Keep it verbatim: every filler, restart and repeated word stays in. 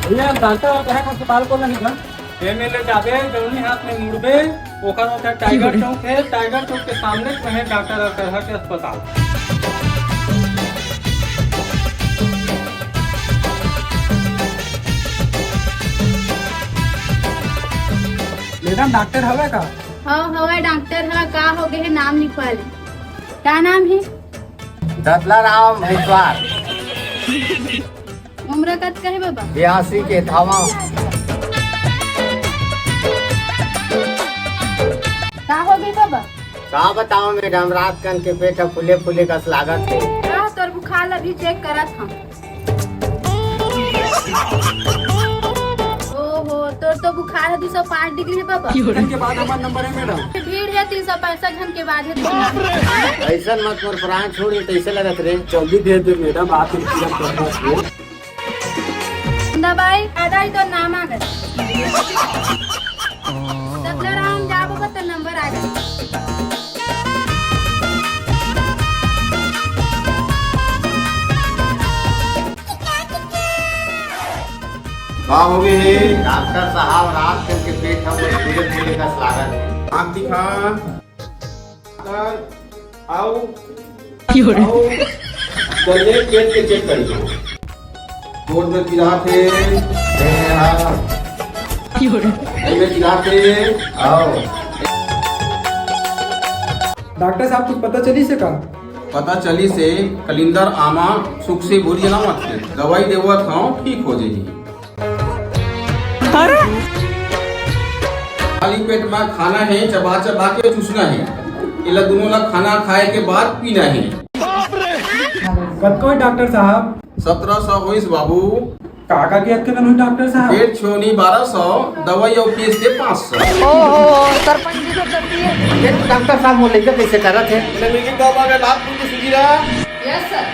भैया, डॉक्टर अकरहा के अस्पताल कोन हे गा? एमे ले जाबे, जौनी हाथ में मुड़बे, ओकर ओथे टाइगर चौक हे, टाइगर चौक के सामने में हे डॉक्टर अकरहा के अस्पताल। मैडम, डॉक्टर हवे का? हाँ, हवय डॉक्टर ह, का हो गे हे? नाम लिखवा ले। का नाम हे? दतला राम भैंसवार। उम्र कतका हे बाबा? बयासी के धावा। का हो गे बाबा? का बताओ मैडम, रात कन के पेट ह फूले फूले कस लागत हे। का तोर बुखार ल भी चेक करत हंव। ओहो, तोर तो बुखार है दो सौ पाँच डिग्री है बाबा। के बाद हमार नंबर है मैडम। भीड़ है तीन सौ पैंसठ घन के बाद है। ऐसन मत मोर प्राण छोड़, ये कैसे लगत रे? जल्दी दे दे मैडम, आप इंतजाम करना है। दवाई आ जाई तो नाम आ गए। दतला राम जा बाबा तो नंबर आ गए। का हो गे हे? डॉक्टर साहब, रात कन के पेट ह फूले फूले कस लागत हे। आँख दिखा। डॉक्टर, आओ। आओ। चलिए, पेट के चेक करिए। गोड़ में पिरात हे। ए, हाँ। एमे पिरात हे। आओ। डॉक्टर साहब, कुछ पता चलिस हे का? पता चलिस हे, कलिंदर आमा सुख से भुरिया ना मत के। दवाई देवत हंव, ठीक हो जाही। अरे! खाली पेट में खाना हे, चबा चबा के चूसना हे। एला दोनों ला खाना खाए के बाद पीना हे। कतको हे डॉक्टर साहब? सत्रह सौ होइस बाबू। काका के अतके कन होही डॉक्टर साहब? पेट छेवनी बारह सौ, दवाई अउ फीस दे पाँच सौ। ओहो, सरपंच जी तो कर दिए। ये डॉक्टर साहब मोर लइका कैसे करत हे? ले मिर्गी बाबा के लात बुंदी सुजीरा। Yes sir.